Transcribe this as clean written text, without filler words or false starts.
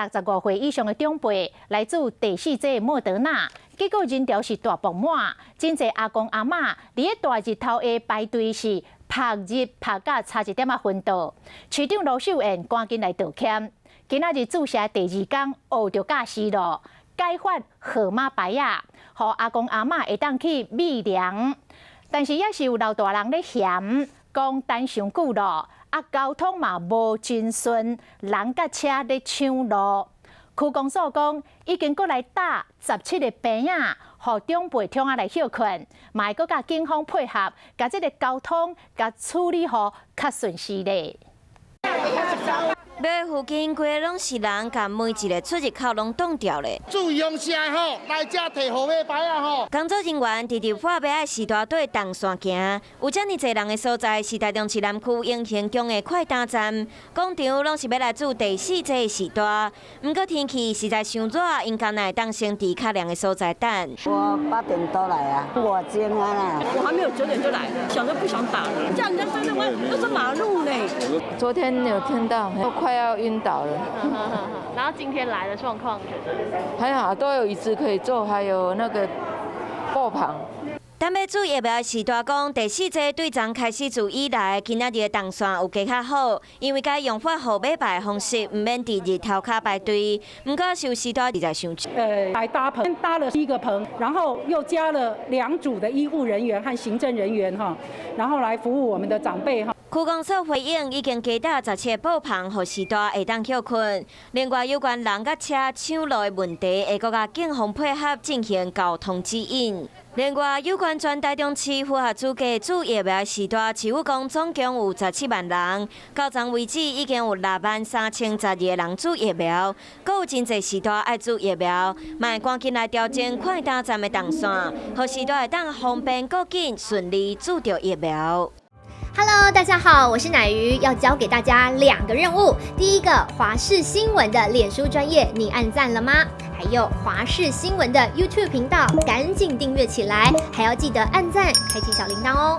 65歲以上的長輩來注第四劑莫德納，結果人潮是大爆滿，真濟阿公阿嬤佇咧大日頭下排隊是曝熱曝甲差一點仔昏倒。市長盧秀燕趕緊來道歉。今仔日注射第二工，學著教思路，改發號碼牌仔，予阿公阿嬤會當去覕涼。但是也是有老大人咧嫌，講等傷久咯，啊交通嘛無真順，人佮車咧搶路。區公所講已經閣來搭17個棚仔，予長輩通仔來歇睏，嘛會閣佮警方配合，共這个交通共處理予較順勢咧。廟附近規个攏是人，共每一个出入口攏擋牢咧。注意用車吼，來遮提號碼牌仔吼。工作人員佇入發欲時大對動線行，有遮爾濟人的所在是台中市南區永興宮的快打站，廣場攏是欲來注第四劑時大。毋過天氣實在傷熱，𪜶敢若會當先佇較涼的所在等。我8點多來啊，我煎啊。我還沒有9點就來了，想都不想打了。這樣人家真的外都是馬路呢。昨天有聽到，都快要暈倒了。然後今天來的狀況覺得還好，都有椅子可以坐，還有那個布棚。等欲注疫苗時大講，第四劑對昨開始注以來，今仔日的動線有加較好，因為改用發號碼牌的方式，毋免佇日頭跤排隊。毋過受時大實在傷濟。來搭棚，搭了一個棚，然後又加了兩組的醫護人員和行政人員哈，然後來服務我們的長輩哈。區公所回應已經加搭17個布棚，予序大會當歇睏。另外，有關人佮車搶路的問題，會閣佮警方配合進行交通指引。另外，有關全台中市符合資格注疫苗時大，市府講總共有17萬人，到昨為止已經有6萬3012個人注疫苗，閣有真濟序大愛注疫苗，嘛會趕緊來調整快打站的動線，予序大會當方便閣緊順利注著疫苗。 Hello，大家好，我是乃瑜，要交給大家兩個任務。第一個，華視新聞的臉書專頁，你按讚了嗎？還有華視新聞的 YouTube 頻道，趕緊訂閱起來，還要記得按讚，開啟小鈴鐺哦。